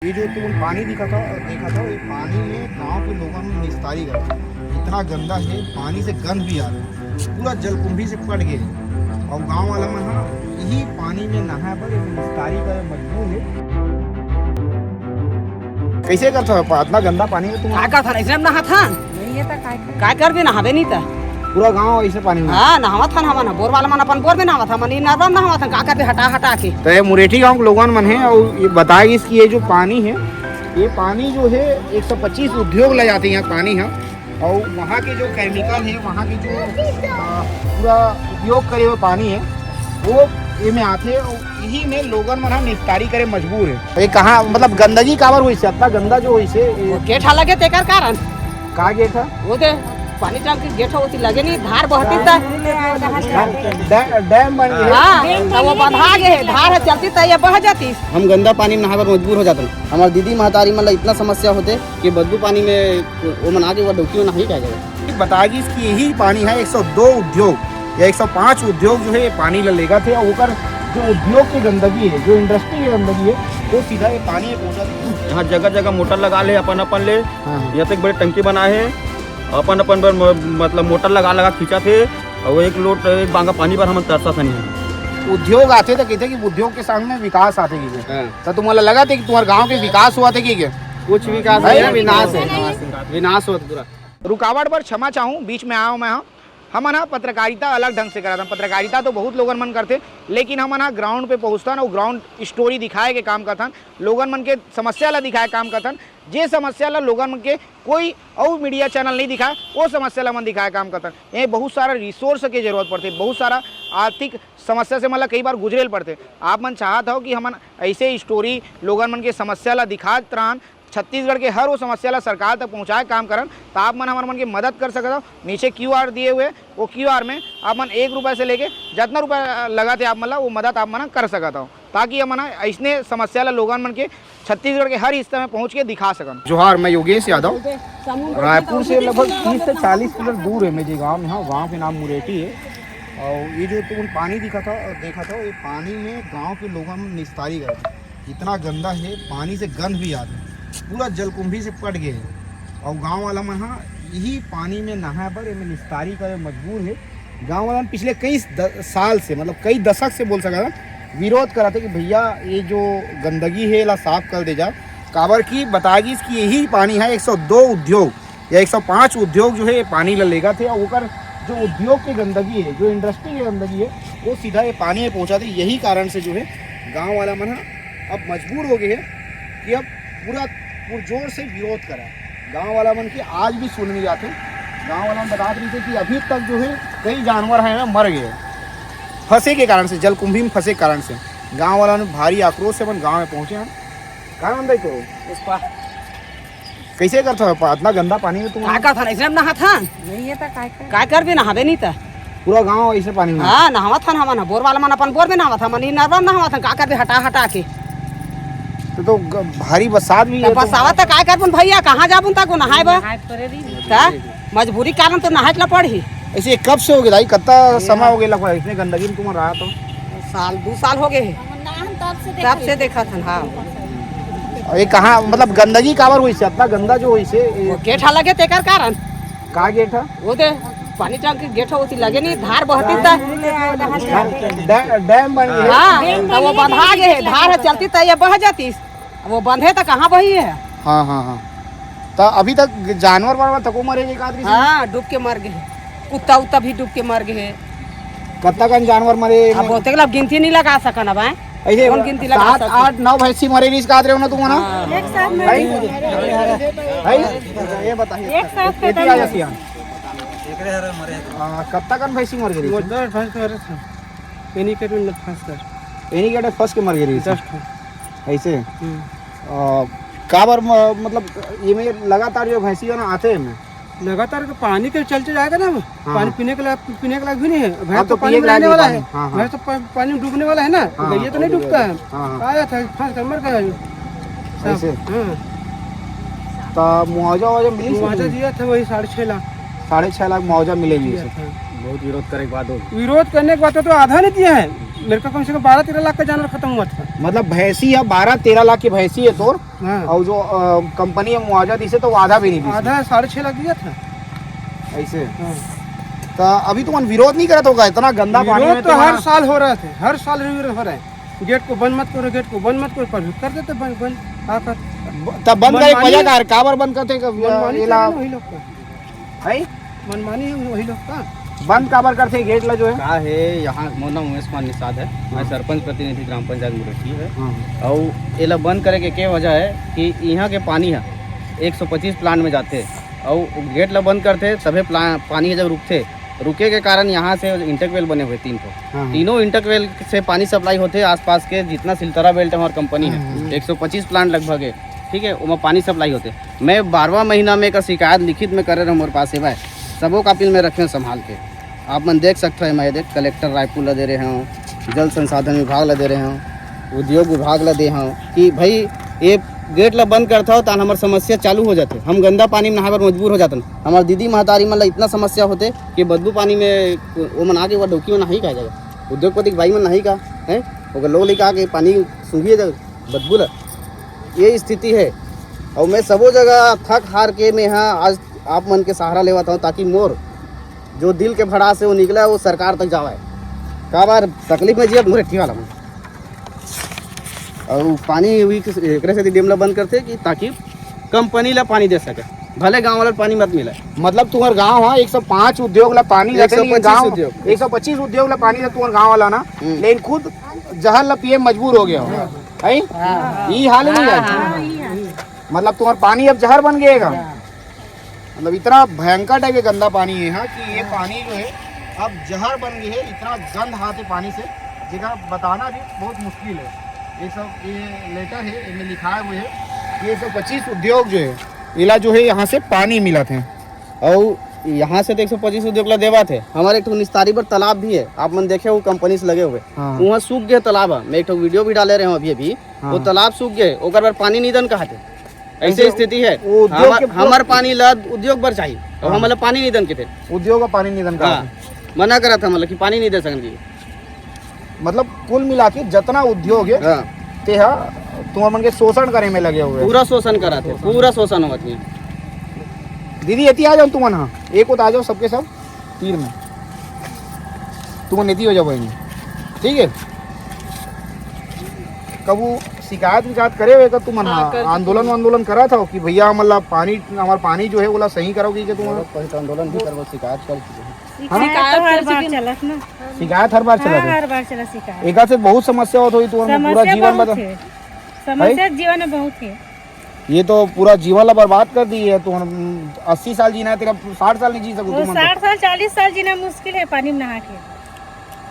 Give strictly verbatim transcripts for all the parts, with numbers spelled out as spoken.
ये जो तुम पानी दिखा था, देखा था, ये पानी में गांव के लोगन निस्तारी करत हे। इतना गंदा हे, पानी से गंध भी आ रहा है, पूरा जलकुंभी से पट गए। और गांव वाला मन हा यही पानी में नहाए बर, एमे निस्तारी करे मजबूर हे। कैसे करत हो इतना गंदा पानी में तुम? का करथन, ऐसे हम नहाथन। नहीं, ये तो काय कर- काय करबे, नहाबे नहीं त। पूरा गांव ऐसे पानी में? हाँ, नहावत हन हमन, बोर वाला मन अपन बोर में नहावत हन, हमन ई नरवा में नहावत हन, का करबे, हटा हटा के। तो ये मुरेठी गांव के लोगन मन हे, और ये बताए गिस कि ये जो पानी हे, ये पानी जो हे, एक सौ पच्चीस उद्योग ले जाते हैं यहाँ पानी, हाँ। और वहाँ के जो केमिकल हे, वहाँ के जो, आ, पूरा उपयोग करे हुए पानी हे, वो ये में आथे, और यही में लोगन मन ह निस्तारी करे मजबूर हे। ये कहाँ, मतलब, गंदगी काबर होइस हे? इतना गंदा जो होइस हे, ये वो गेट ह लगे, तेकर कारण। का गेट ह? वो दे, पानी टंकी गेट ह, ओती लगे नहीं, धार बहती त। डै-, डैम बन गए। हाँ, त वो बंधा गे हे, धार ह चलती त ये बह जाती। हम गंदा पानी में नहाए बर मजबूर हो जाथन। हमार दीदी महतारी मन ला इतना समस्या होथे कि बदबू पानी में वो मन आके वो डुबकी में नहाही का जगह। बतागिस कि यही पानी ह एक सौ दो उद्योग या एक सौ पाँच उद्योग जो हे, ये पानी ला लेगथे, और ओकर जो उद्योग के गंदगी हे, जो इंडस्ट्री के गंदगी हे, वो सीधा ये पानी में पहुंचत हे। यहाँ जगह जगह मोटर लगा ले अपन अपन ले, हाँ, हाँ। यहाँ तक बड़े टंकी बनाए हे, अपन अपन बर म-, मतलब मोटर लगा लगा खींचत हे, और एक लोट एक बांगा पानी बर हमन तरसत हन। उद्योग आथे त कहिथे कि उद्योग के संग में विकास आथे कहिके। हाँ। त तुम्हारा लगथे कि तुम्हारे गांव के विकास होवथे कहिके? कुछ विकास नहीं, विनाश हे। विनाश होत पूरा। रुकावट बर क्षमा चाहूँ, बीच में आया हूँ मैं, हाँ। हमन ह पत्रकारिता अलग ढंग से करत हन। पत्रकारिता तो बहुत लोगन मन करथे, लेकिन हमन ह ग्राउंड पे पहुँचथन और ग्राउंड स्टोरी दिखाए के काम करथन, लोगन मन के समस्या ला दिखाए के काम करथन। जे समस्या ला लोगन मन के कोई अउ मीडिया चैनल नहीं दिखाए, वो समस्या ला हमन दिखाए काम करथन। ये बहुत सारा रिसोर्स के जरूरत पड़थे, बहुत सारा आर्थिक समस्या से मतलब कई बार गुजरे ल पड़थे। आप मन चाहत हो कि हमन ऐसे स्टोरी लोगन मन के समस्या ला दिखात रहन, छत्तीसगढ़ के हर वो समस्या ला सरकार तक पहुँचाए काम करन, त आप मन हमर मन के मदद कर सकत हो। नीचे क्यूआर दिए हुए, वो क्यूआर में आप मन एक रुपये से लेके जितना रुपये लगथे आप मन ला, वो मदद आप मन कर सकत हो, ताकि हमन ऐसने समस्या ला लोगन मन के छत्तीसगढ़ के हर हिस्सा में पहुँच के दिखा सकन। जोहार, मैं योगेश यादव। रायपुर से लगभग तीस से चालीस किलोमीटर दूर है मेरे गांव में। हाँ, गांव के नाम मुरेठी है। और ये जो तुम पानी दिखा था, देखा था, ये पानी में गांव के लोगन निस्तारी करत हे। इतना गंदा है, पानी से गंध भी आत हे, पूरा जलकुंभी से पट गए है। और गांव वाला मन हा यही पानी में नहाए बर एमे निस्तारी करे मजबूर है। गांव वाला मन पिछले कई द-, साल से, मतलब कई दशक से बोल सकत हन, विरोध करत हे कि भैया, ये जो गंदगी है, एला साफ कर दे जाए। काबर कि बतागिस कि यही पानी है एक सौ दो उद्योग या एक सौ पाँच उद्योग जो है, ये पानी ला लेगथे, और ओकर जो उद्योग के गंदगी है, जो इंडस्ट्री के गंदगी है, वो सीधा ये पानी में पहुंचाथे। यही कारण से जो है, गांव वाला मन ह अब मजबूर हो गए हैं कि अब पूरा पुरजोर से विरोध करा। गांव वाला मन के आज भी सुन नहीं जाते। गांव वाला मन बतात रहिथे कि अभी तक जो है, कई जानवर हैं ना, मर गए फंसे के कारण से, जलकुंभी में फंसे के कारण से। गांव वाला मन भारी आक्रोश से अपन गांव में पहुंचे हैं। का नाम दाई तो? पुष्पा। कैसे करत हो इतना गंदा पानी में तुम? का करथन? ऐसे हम नहाथन। नहीं, ये तो काय कर- काय करबे, नहाबे नहीं त। पूरा गांव ऐसे पानी में? हाँ, नहावत हन हमन, बोर वाला मन अपन बोर में नहावत हन, हमन ई नरवा में नहावत हन, का करबे, हटा हटा के। तो, तो ग-, भारी बरसात भी तो है तो बरसावत त काय करबुन भैया, कहाँ जाबुन तको नहाए बर? नहाए परे रही। त मजबूरी कारण तो नहाए ला पड़ही। ऐसे कब से हो गया दाई, कितना समय हो गया लगभग इतने गंदगी में तुम रहा तो? साल, दू साल हो गए है। हम ना हम तब से तब से देखत हन, हाँ। और ये कहाँ, मतलब, गंदगी काबर होइस हे? इतना गंदा जो होइस हे, ये वो गेट ह लगे, तेकर कारण। का गेट ह? वो दे, पानी टंकी गेट ह, ओती लगे नहीं, धार बहती त। डै-, डैम बन गया। हाँ, त वो बंधा गए है, धार ह चलती त ये बह जाती। अब वो बंधे त कहाँ बही है? हाँ, हाँ, हाँ। त अभी तक जानवर वानवर तको मरे के का दृश्य? हाँ, डूब के मर गए। कुत्ता उत्ता भी डूब के मर गए। कत्ता कन जानवर मरे? अब बहुते ला गिनती नहीं लगा सकन अब, हैं? ऐसे कौन गिनती लगा सात, सकन? आठ, नौ भैंसी मरे रहिस कात रहे हो ना तुम, ना? हाँ। एक साथ में है? है? ये बताइए। एक साथ ये खत्म दिया हो जाती है। हाँ, कत्ता कन भैंसी मर गई? वो दस भैंस मरे थे। एनी के में फंस कर। एनी के फंस के मर गई रहिस? दस ठो। ऐसे? हम्म। आ, काबर म-, मतलब, ये में लगातार जो भैंसी है ना, आते हैं में? लगातार के पानी के चलते जाएगा ना, हाँ, पानी हाँ। पीने के लायक, पीने के लायक भी नहीं है। भैंस अब तो तो पानी पिए में के लायक रहने नहीं वाला पानी। है। हाँ, हाँ। भैंस तो पा-, पानी में डूबने वाला है ना, हाँ, गैया तो नहीं और डूबता है। हाँ, हाँ। आया था, फंस कर मर गया है। ऐसे? हाँ। तो मुआवजा, मुआवजा मिली मुआवजा इसमें? दिया था वही साढ़े छः लाख। साढ़े छः लाख मुआवजा मिलेगी दिया इसे। था। बहुत विरोध करे के बाद हो। विरोध करने के बाद तो, तो आधा नहीं दिया है। लड़का कम से कम बारह तेरह लाख का जानवर खत्म हुआ था। मतलब भैंसी है, बारह तेरह लाख की भैंसी है तोर, हाँ। और जो, अ, कंपनी है मुआवजा दिसे तो वो आधा भी नहीं दी। आधा, साढ़े छह लाख दिया था। ऐसे? हाँ। तो अभी तुमन विरोध नहीं करत होगा, इतना गंदा पानी विरोध में तो तुम्हारा हर साल हो रहा था, हर साल विरोध हो रहा है। गेट को बंद मत करो, गेट को बंद मत करो, पर कर देते बंद, बंद। हाँ, कर। ब-, तब बंद करे मनमानी वजह का है, काबर बंद करते कब, मनमानी एला? चल रहा है वही लोग का। है? मनमानी है वही लोग का। बंद काबर करते गेट ला जो है? का है, यहाँ मोर नाम उमेश कुमार निषाद है, मैं हाँ। सरपंच प्रतिनिधि ग्राम पंचायत मुरठी है। हाँ। और एला बंद करे के, के वजह है कि यहाँ के पानी है एक सौ पच्चीस प्लांट में जाते, और गेट ला बंद करते, सभे प्ला-, पानी जब रुकते, रुके के कारण यहाँ से इंटरवेल बने हुए तीन ठो। हाँ, हाँ। तीनों इंटरवेल से पानी सप्लाई होते आसपास के जितना सिलतरा बेल्ट हमार कंपनी है, हाँ, हाँ। एक सौ पच्चीस प्लांट लगभग है, ठीक है, ओमा पानी सप्लाई होते। मैं बारहवाँ महीना में का शिकायत लिखित में करे रहे मोर पास, हे भाई, सबो कापिल में रखे हंव संभाल के। आप मन देख सकते हो, मैं देख, कलेक्टर रायपुर ला दे रहे हंव, जल संसाधन विभाग ला दे रहे हंव, उद्योग विभाग ला दे हंव कि भाई, ये गेट ला बंद करता हो, तान हमर समस्या चालू हो जाते, हम गंदा पानी में नहाए बर मजबूर हो जातन। हमार दीदी महतारी मन ला इतना समस्या होते कि बदबू पानी में ओमन आके वो डौकी में नहाई का जाएगा, उद्योगपति के भाई मन नहाई का, हैं? ओकर लोग लेके आके पानी सूंघिए जाए बदबू ला। ये स्थिति है। और मैं सबो जगह थक हार के मैं यहाँ आज आप मन के सहारा लेवत हूँ, ताकि मोर जो दिल के भड़ास है वो निकले, वो सरकार तक जावे। काबर तकलीफ में जियत मुरठी वाला मन। और पानी भी किस-, एकरे सेती डैम ला बंद करते कि ताकि कंपनी ला पानी दे सके, भले गांव वाला पानी मत मिले। मतलब तुम्हार गांव है एक सौ पाँच उद्योग ला पानी देते, लेकिन एक सौ पच्चीस गांव उद्योग। एक सौ पच्चीस उद्योग ला पानी देते तुम्हार गांव वाला ना, हम्म। लेकिन खुद जहर ला पिए मजबूर हो गया हो। हाँ। है? हाँ। ई हाल नहीं है। हाँ। मतलब तुम्हार पानी अब जहर बन गएगा। हाँ। मतलब इतना भयंकर टाइप के गंदा पानी है यहाँ कि ये पानी जो है अब जहर बन गई है, इतना गंध आते पानी से, जेका बताना भी बहुत मुश्किल है। ये सब, ये लेटर है, इनमें लिखाए हुए है कि एक सौ पच्चीस उद्योग जो है, इला जो है यहाँ से पानी मिलत है, और यहाँ से तो एक सौ पच्चीस उद्योग ला देवत है। हमारे एक ठो निस्तारी पर तालाब भी है, आप मन देखे हो कंपनी से लगे हुए, हाँ। वहाँ सूख गए तालाब है। मैं एक ठो वीडियो भी डाले रहे हूँ अभी अभी, हाँ। वो तालाब सूख गए, ओकर बर पानी निदन कहा थे। ऐसे ऐसे स्थिति है। वो उद्योग हम-, के पूरा हमर पानी ला उद्योग बर चाहिए, और हाँ। हमला पानी नहीं दन के थे। उद्योग का पानी नहीं दन का हाँ, थे। मना करा था, मतलब कि पानी नहीं दे सकन की। मतलब कुल मिला के जितना उद्योग है, हाँ। ते हा तुम्हार मन के शोषण करे में लगे हुए हैं। पूरा शोषण करा थे, पूरा शोषण होवत है। दीदी, एती आ जाओ तुमन, हाँ, एक ओत आ जाओ सबके सब। तीर में तुमन एती हो जाओ बहिनी, ठीक है? कबू शिकायत विकायत करे हुए का तुमन हाँ, हा? कर चुके आंदोलन हैं। वांदोलन करा था कि भैया हमन ला पानी, हमार पानी जो है ओला सही करो कि के तुमन? बहुत पहले तो आंदोलन भी करबो, शिकायत कर चुके हैं। हाँ? शिकायत तो हर कर बार चुके हैं। चलत ना। शिकायत हर बार चला हाँ, था? हर बार चला शिकायत। एका से बहुत समस्या होत होई तुमन, पूरा समस्या जीवन बहुत बता। है। समस्या है? जीवन में बहुत है। ये तो पूरा जीवन ला बर्बाद कर दी है। तू अस्सी साल जीना है, तेरा साठ साल नहीं जी सको वो तुमन तो। साठ साल, चालीस साल जीना मुश्किल है पानी में नहा के।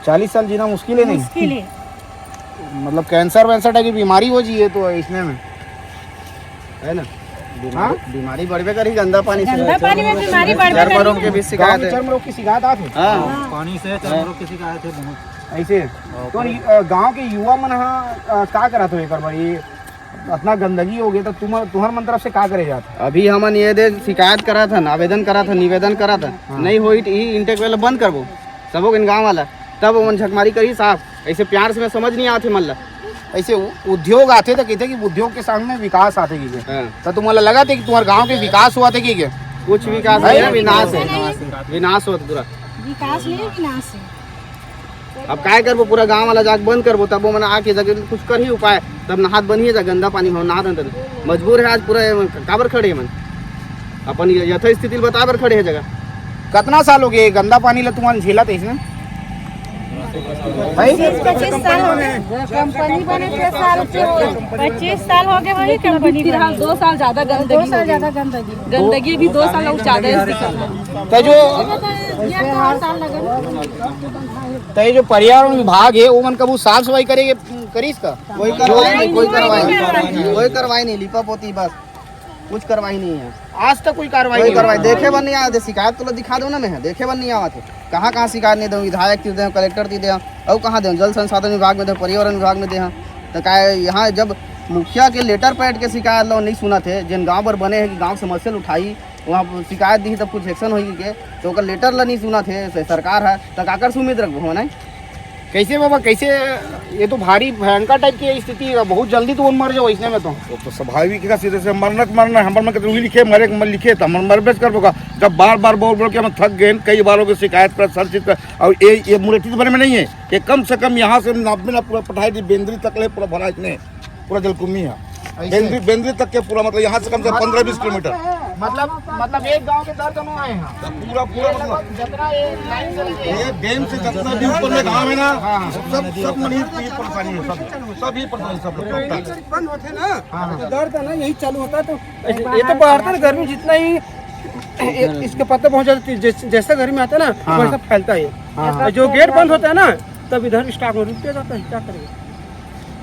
चालीस साल जीना मुश्किल है नहीं? मुश्किल है। मतलब कैंसर वैंसर टाइप की बीमारी हो जी है तो इसने में, है ना? बीमारी, हाँ? बीमारी बढ़बे करी गंदा पानी से। गंदा पानी में बीमारी बढ़बे चर्म करी। रोग के भी शिकायत गाँव में है। चर्म रोग की शिकायत आत है? हाँ। हाँ। पानी से चर्म हाँ। रोग की शिकायत है बहुत। ऐसे? और तो पानी अ, गाँव के युवा मन हा, अ, का करत हो एकर बर? ये अतना गंदगी हो गया तो तुम, तुम्हार मन तरफ से का करे जात है? अभी हमन ये दे शिकायत करत हन, आवेदन करत हन, निवेदन करत हन। हाँ। नहीं होई तो ई इंटेक वाला बंद करबो, सबो के गाँव वाला, तब ओमन झकमारी करही साफ। ऐसे प्यार से मैं समझ नहीं आते मन ला। ऐसे उ-, उद्योग आते तो कहते कि उद्योग के सामने विकास आते की के। हाँ। तो तुम्हारा लगा थे कि तुम्हारे गाँव के विकास हुआ थे की के? कुछ विकास भाई? नहीं है, विनाश है, विनाश होत पूरा। विकास नहीं है, विनाश है। अब काय करबो, पूरा गांव वाला जाके बंद करबो, तब वो मन आके जगह कुछ कर ही उपाय, तब नहात बन ही जा गंदा पानी में नहात अंदर। मजबूर है आज पूरा ये मन, काबर खड़े हे मन, अपन ये यथा स्थिति ल बताए बर खड़े हे जगह। कितना साल हो गए गंदा पानी ला तुमन झेलत है इसमें? भाई? बीस पच्चीस साल हो गए। कंपनी बने के साल के हो। पच्चीस साल हो गए वही लेकिन अभी कंपनी फिलहाल बनी। दो साल ज्यादा दो गंदगी साल हो गई। ज्यादा गंदगी। गंदगी भी दो साल और ज्यादा है इसके साथ। तो जो ये तो हर साल लगे ना। तो ये जो पर्यावरण विभाग है, वो मन कभू साफ सफाई करे, करिस का? कोई कार्रवाई नहीं, कोई कार्रवाई नहीं, कोई कार्रवाई नहीं, लिपा पोती बस, कुछ कार्रवाई नहीं है। आज तक कोई कार्रवाई कोई नहीं कार्रवाई हुआ। देखे बर नहीं आया, दे शिकायत तो लो दिखा दो ना, मैं देखे बर नहीं आवा थे। कहाँ कहाँ शिकायत नहीं दे, विधायक ती दे, कलेक्टर ती दे, और कहाँ दे, जल संसाधन विभाग में दे, पर्यावरण विभाग में दे। तो का यहाँ जब मुखिया के लेटर पैड के शिकायत लो नहीं सुना थे, जिन गाँव पर बने हैं कि गाँव समस्या उठाई, वहाँ शिकायत दी तब कुछ एक्शन होई के, तो ओकर लेटर ला नहीं सुना थे स-, सरकार है, तो काकर से उम्मीद रखबो, नहीं? कैसे बाबा, कैसे? ये तो भारी भयंकर टाइप की स्थिति है, बहुत जल्दी तो मर जाओ इसने में तो। वो तो स्वाभाविक है, सीधे से मरना तो मरना है। हमर मन के तो वही लिखे, मरे के मन लिखे, तो हमर मरबे करबो का। जब बार बार बोल बोल के हम थक गए, कई बार हो गए शिकायत पर, सर चीज पर, और ये, ये मुरेठी तो भरे में नहीं है, ये कम से कम यहाँ से नाप में ना पूरा पठाई दी, बेंदरी तक ले पूरा भरा इसने, पूरा जलकुंभी है। ऐसे? बेंदरी, बेंदरी तक के पूरा, मतलब, यहाँ से कम से कम पन्द्रह बीस किलोमीटर। मतलब, मतलब, एक गांव के दर्जनों आए हैं। पूरा, पूरा, मतलब, जितना ये लाइन से लगे हैं। ये डैम से जितना भी ऊपर में गांव है ना, हाँ। सब, सब, सब, मतलब, ये परेशानी है, सब, सब ही परेशानी, सब लोग। बंद होते ना, हाँ। तो दर्द है ना, यही चालू होता है, तो ये तो बढ़ता ना, गर्मी जितना ही, ये, इसके पत्ते पहुंच जाते हैं, जैस-, जैसा गर्मी आता है ना, हाँ। वैसा फैलता है। हाँ। और जो गेट बंद होता है ना, तब इधर स्टाफ में रुक जाता है, क्या करेगा?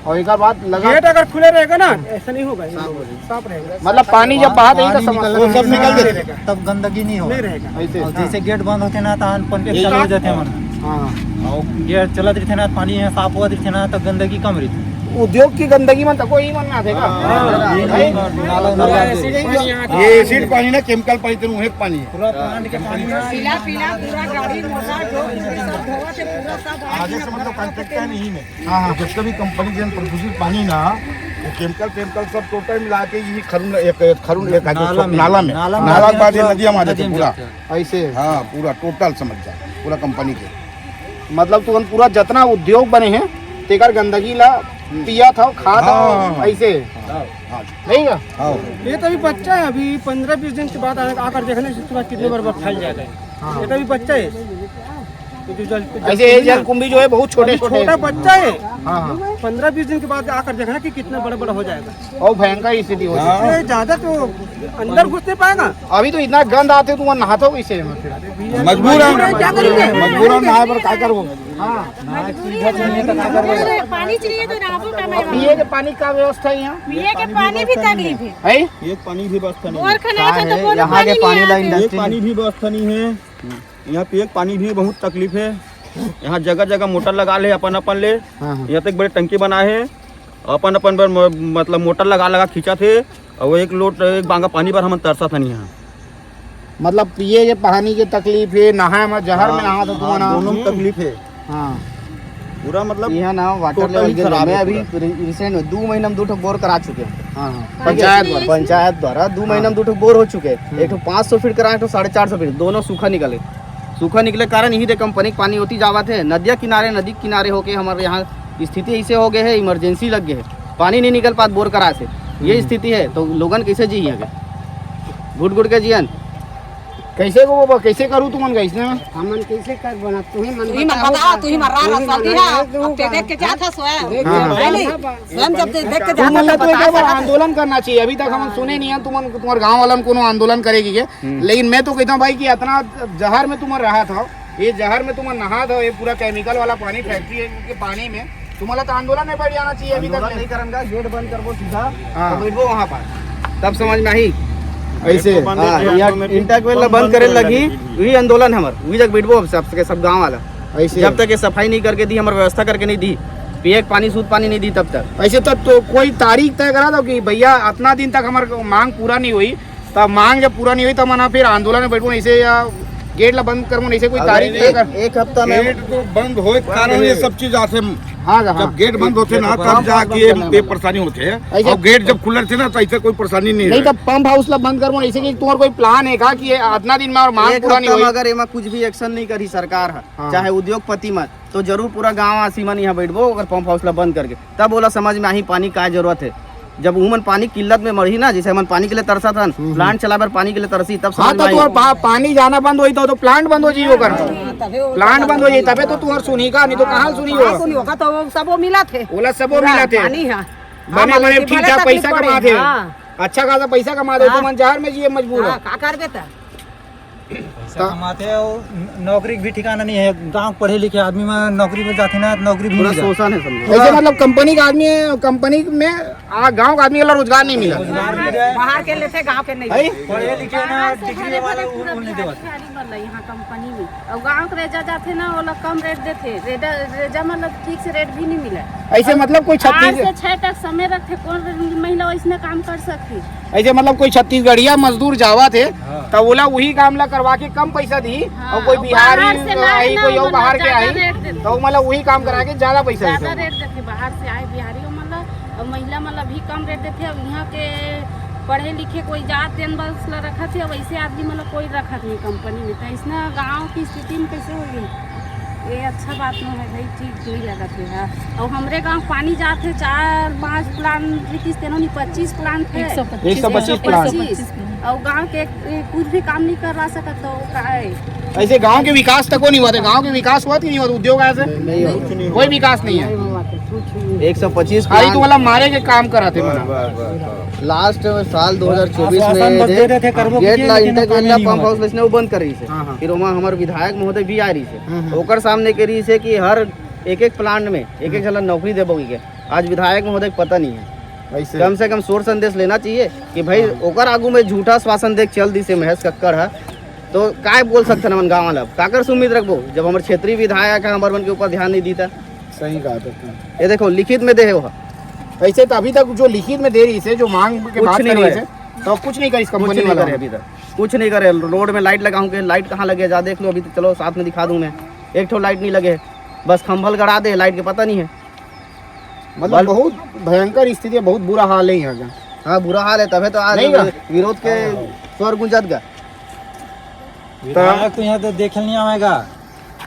और एक बात लगा, गेट अगर खुले रहेगा ना, ऐसा नहीं होगा, साफ रहेगा। मतलब, पानी जब बहा देगी तो समझ, वो सब निकल जाएगा, तब गंदगी नहीं होगा। नहीं रहेगा। ऐसे। और जैसे गेट बंद होते ना, तो पनपे चालू हो जाते हैं मन। हाँ। और गेट चलत रहिथे ना, पानी यहाँ साफ होत रहिथे ना, तो गंदगी कम रहिथे। उद्योग की गंदगी मन तको ही मन में आथे का? हाँ, ये, ये नाला, नाला। ये एसिड पानी ना, केमिकल पानी, तेन उहे पानी है। पूरा प्लांट के पानी। पीला, पीला, पूरा गाड़ी मोटर जो भी सब धोवत है, पूरा सब आगे से, मतलब, कॉन्ट्रैक्ट है नहीं में। हाँ, हाँ। जितना भी कंपनी के प्रदूषित पानी ना, वो केमिकल, केमिकल सब टोटल मिला के ये खरुन, एक, एक खरुन, एक नाला में, नाला में, नाला में, नाला के बाद ये नदिया में आ जाते हैं पूरा। ऐसे? हाँ, पूरा टोटल समझ जा, पूरा कंपनी के। मतलब, तुमन पूरा जतना उद्योग बने हैं, तेकर गंदगी ला पियत हव, खात हव, हाँ, हाँ, हाँ। ऐसे? हाँ, हाँ। नहीं का? हाँ। ये तो अभी बच्चा है, अभी पन्द्रह बीस दिन के बाद आ-, आकर देखने से इसके बाद कितने बड़े बड़े फैल जाएगा। हाँ। ये तो अभी बच्चा है। तो जो जल, ऐसे ये जलकुंभी जो है, बहुत छोटे अभी छोटे छोटा हैं। बच्चा है। हाँ, हाँ। पन्द्रह बीस दिन के बाद आकर देखना कि कितना बड़ा बड़ा हो जाएगा। और भयंकर स्थिति हो जाएगी। हाँ। ये ज्यादा तो अंदर घुस नहीं पाएगा। अभी तो इतना गंद आथे, तुम नहाथो कैसे? मजबूर है, क्या करेंगे? मजबूर है, नहाए पर का करबो? हाँ। मजबूरी है, पानी चाहिए तो नहाबो का अब पिए के पानी का व्यवस्था है यहाँ? पिए के पानी भी तकलीफ है। है? पिए के पानी भी व्यवस्था नहीं है। बोर खनाथे तो बोर पानी नहीं आथे। पिए के पानी भी व्यवस्था नहीं है। यहाँ पिए के पानी भी बहुत तकलीफ है। यहाँ जगह जगह मोटर लगा ले अपन अपन ले। हाँ, हाँ। यहाँ तक बड़े टंकी बना है, अपन अपन बर म-, मतलब, मोटर लगा लगा खींचत हे। और एक लोट, एक बांगा पानी बर हमन तरसत हन यहाँ। मतलब, पिए के पानी के तकलीफ हे, नहाए में जहर में हाँ, नहात हो हाँ, तुमन। दोनों में तकलीफ हे। हाँ। पूरा, मतलब, यहाँ ना वाटर लेवल गिर गया। मैं अभी रि-, रिसेंट में दू महीना में दू ठो बोर करा चुके हैं। हाँ, हाँ। ठीक है? पंचायत द्वारा। पंचायत द्वारा दू महीना में दू ठो बोर हो चुके हैं। हम्म। एक ठो पाँच सौ फीट करा, एक ठो साढ़े चार सौ फीट, दोनों सूखा निकले। सूखा निकले कारण यही दे कंपनी के पानी होती जावत है, नदिया किनारे, नदी किनारे होके हमारे यहाँ स्थिति ऐसे हो गए है, इमरजेंसी लग गए है, पानी नहीं निकल पात बोर करा से। ये स्थिति है, तो लोगन कैसे जी आगे? घुट घुट के जियन। कैसे को बाबा, कैसे करू तुमन का इसने? हमन कैसे कर बना? तू ही मन तुही मन बताओ, बताओ, तुही मन राह तुही मन रसा दिहा। अब ते देख के जात हस स्वयं। हाँ। है नहीं? स्वयं जब देख के जात हस तो बता सकत हस। आंदोलन करना चाहिए। अभी तक हमन सुने नहीं है तुमन, तुम्हारे गांव वालन कोनो आंदोलन करेगी के। हम्म। लेकिन मैं तो कहता हूँ भाई कि इतना जहर में तुमन रहा था, ये जहर में तुमन नहा था, ये पूरा केमिकल वाला पानी, फैक्ट्री है के पानी में, तुम्हारा तो आंदोलन में बैठ जाना चाहिए अभी तक। आंदोलन नहीं करन का, गेट बंद करबो सीधा, हाँ। तो बैठबो वहाँ पर, तब समझ में आई। ऐसे? गेट को बंद हाँ, करके यहाँ आंदोलन में इंटरवेल बंद बंद करे करे लगी, लगी। वही आंदोलन हमर, वही जग बैठबो अब सबके सब गाँव वाला। ऐसे? जब तक ये सफाई नहीं करके दी, हमर व्यवस्था करके नहीं दी, पिए के पानी, शुद्ध पानी नहीं दी तब तक। ऐसे तब तो कोई तारीख तय करा दो कि भैया, इतना दिन तक हमर मांग पूरा नहीं हुई, तब मांग जब पूरा नहीं हुई, तब मना फिर आंदोलन में बैठबो, ऐसे या गेट ला बंद करबो, ऐसे कोई तारीख तय कर। एक हफ्ता में गेट तो बंद होए के कारण ये सब चीज आथे। हाँ, हाँ। जब गेट बंद होथे ना, तब जाके ये, ये परेशानी होथे। ऐसे और गेट जब खुले रहिथे ना, तो ऐसे कोई परेशानी नहीं नहीं, रहे। तब पंप हाउस ला बंद करबो, ऐसे कि तुम्हारा कोई प्लान है का कि ये इतना दिन में और मांग एक पूरा नहीं हफ्ता में हुई? अगर एमा कुछ भी एक्शन नहीं करी सरकार ह, हाँ। चाहे उद्योगपति मन, तो जरूर पूरा गांव वासी मन यहाँ बैठबो, अगर पंप हाउस ला बंद करके, तब ओला समझ में आही पानी का जरूरत है। जब उमन पानी किल्लत में मरही ना, जैसे हमन पानी के लिए तरसत हन, हम्म, हम्म। प्लांट चलाए बर पानी के लिए तरसी, तब हाँ, समझ तो में तुम्हार आही। पा-, पानी जाना बंद होई तो, तो प्लांट बंद हो जाई ओकर। हाँ, तभे वो प्लांट बंद हो जाई, तभे तो तुम्हार सुनी का, नहीं तो कहाँ सुनी हो? कहाँ सुनी होगा, तो वो सबो मिला थे। ओला सबो पूरा मिला थे। पानी है। बने, हाँ, बने, लेकिन ठीक बड़े ठाक तकलीफ पैसा पड़े। कमाथे। हाँ। अच्छा खासा पैसा कमाथे, हाँ। तुमन जहर में जिए मजबूर हो। हाँ, का कर देता? पैसा कमाथे, और नौकरी के भी ठिकाना नहीं है। गांव के पढ़े लिखे आदमी में नौकरी में जाथे ना, नौकरी भी पूरा नहीं जाथे। शोषण है समझो। ऐसे मतलब कंपनी का आदमी, कंपनी में आ, गांव का आदमी वाला रोजगार नहीं मिला। रोजगार मिल जाए। बाहर के लेथे, गांव के नहीं। है? पढ़े लिखे ना, बाहर से डिग्री भले वाला भले वो, पूरा वो नहीं देवत। फैक्ट्री वाला यहाँ कंपनी में। और गांव के रेजा जाथे ना, ओला कम रेट देथे। रेजा, रेजा मतलब ठीक से रेट भी नहीं मिला। ऐसे और मतलब कोई आठ छत्तीस से छह तक समय रखथे, कौन महिला वैसने काम कर सकती? ऐसे मतलब कोई छत्तीसगढ़िया मजदूर जावत हे, हाँ। त ओला वही काम ला करवा के कम पैसा दी, हाँ, और कोई और बिहारी बाहर से लाए आई, ना, कोई और मतलब बाहर के ज्यादा आई, रेट देते। तो मतलब वही काम करा के ज्यादा पैसा ज्यादा देते। रेट देते, बाहर से आए बिहारी, मतलब, और महिला मतलब भी कम रेट देते। अब यहाँ के पढ़े लिखे कोई जात तेन बस ला रखत हे, वैसे आदमी मतलब कोई रखत नहीं कंपनी में। तो इसना गाँव की स्थिति में कैसे होगी? ये अच्छा बात नहीं है भाई, ठीक नहीं लगत है। हाँ। और हमरे गाँव पानी जात है, चार पाँच प्लांट रितिस, तेनो नहीं, पच्चीस प्लांट है। एक सौ पच्चीस एक सौ पच्चीस प्लांट। पच्चीस। और गाँव के एक, एक कुछ भी काम नहीं करवा सकत, तो का है? ऐसे गांव के विकास तको नहीं हुआ था। गांव के विकास हुआ कि नहीं हुआ था? उद्योग आया से नहीं हुआ। कोई विकास नहीं है। एक सौ पच्चीस खाली तो प्लांट। वाला मारे के काम कराते बस, मना। बस, बस, बस। लास्ट में साल दो हज़ार चौबीस में आश्वासन बस दे दे रहे थे, करबो गेट कीजिए, ला लेकिन इंटेक वो करने वाला नहीं पंप हुआ। हाउस वैसने वो बंद कर रही से। हाँ, हाँ। फिर वहाँ हमारे विधायक महोदय भी आ रही से। हम्म, हम्म। ओकर सामने कह रही से कि हर एक एक प्लांट में एक एक हम्म। झन ला नौकरी देबो के। आज विधायक महोदय के पता नहीं है। ऐसे। कम से कम शोर संदेश लेना चाहिए कि भाई हाँ। ओकर आगू में झूठा आश्वासन दे के चल दी से महेश कक्कड़ है, तो काय बोल सकते हैं हमन गाँव वाला? काकर से उम्मीद रखबो जब हमारे क्षेत्रीय विधायक है, हमारे मन के ऊपर ध्यान नहीं देता? सही कहा तो तुम। ये देखो, लिखित में दे हो। ऐसे तो अभी तक जो लिखित में दे रही से, जो मांग के कुछ बात नहीं कर रही करे। से, तो कुछ नहीं करी इस कुछ कंपनी नहीं वाला करे ने। अभी तक, कुछ नहीं करे। रोड में लाइट लगाऊं के, लाइट कहाँ लगे, जा देख लो। अभी तो चलो, साथ में दिखा दूं मैं, एक ठो लाइट नहीं लगे, बस खंभल गड़ा दे, लाइट के पता नहीं है। मतलब बल- बहुत भयंकर स्थिति है, बहुत बुरा हाल है यहाँ का। हाँ, बुरा हाल है, तबे तो आज नहीं का? विरोध के स्वर गूंजत गा। विधायक तो यहाँ तो देखे नहीं आवेगा,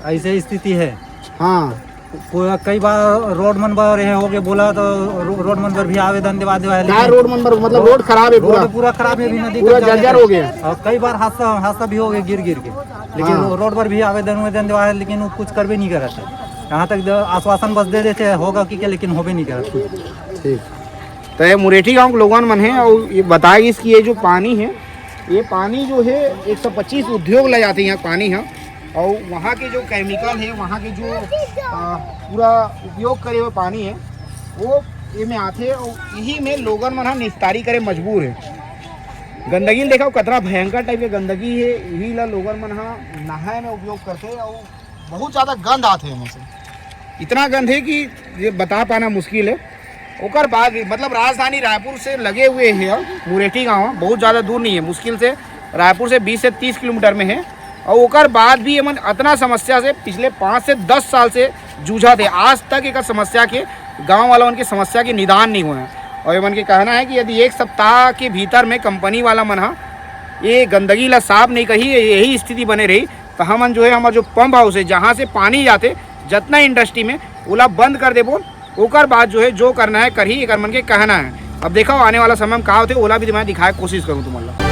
ऐसे स्थिति है। हाँ। पूरा कई बार रोड मन बर ये हो गए बोला तो रो-, रोड मन बर भी आवेदन देवा देवा है, का लेकिन रोड मन बर? मतलब रोड खराब है पूरा। रोड पूरा खराब है, अभी नदी पूरा तक जाने जर्जर का। हो गया। और कई बार हादसा, हादसा भी हो गया गिर गिर के, लेकिन हाँ। वो रोड पर भी आवेदन वेदन देवा है, लेकिन वो कुछ करबे नहीं करत है। यहाँ तक द-, आश्वासन बस दे देते हैं, होगा कि क्या, लेकिन होबे नहीं करत कुछ। ठीक। तो ये मुरेठी गांव के लोगन मन है और ये बताया कि इसकी ये जो पानी है, ये पानी जो है एक सौ पच्चीस उद्योग ला जाते हैं यहाँ पानी है, और वहाँ के जो केमिकल है, वहाँ के जो, आ, पूरा उपयोग करे हुए पानी है, वो ये में आथे और यही में लोगन मन ह निस्तारी करे मजबूर है। गंदगी ल देखो, कतरा भयंकर टाइप के गंदगी है, यही ला लोगन मन ह नहाए में उपयोग करथे और बहुत ज्यादा गंध आथे एमे से, इतना गंध है कि ये बता पाना मुश्किल है। ओकर बाद भी, मतलब, राजधानी रायपुर से लगे हुए है मुरेठी गांव, बहुत ज्यादा दूर नहीं है, मुश्किल से रायपुर से बीस से तीस किलोमीटर में है। और ओकर बाद भी एमन अतना समस्या से पिछले पाँच से दस साल से जूझत हे। आज तक एकर समस्या के, गांव वाला मन के समस्या के निदान नहीं हुए हैं। और एमन के कहना है कि यदि एक सप्ताह के भीतर में कंपनी वाला मन ह ये गंदगी ला साफ नहीं कही, यही स्थिति बने रही, तो हमन जो है, हमार जो पंप हाउस है, जहाँ से पानी जाते, जतना इंडस्ट्री में, ओला बंद कर देबो। ओकर बाद जो है, जो करना है, करही, एकर मन के कहना है। अब देखो, आने वाला समय में का होथे, ओला भी मैं दिखाए के कोशिश करूँ तुमन ला।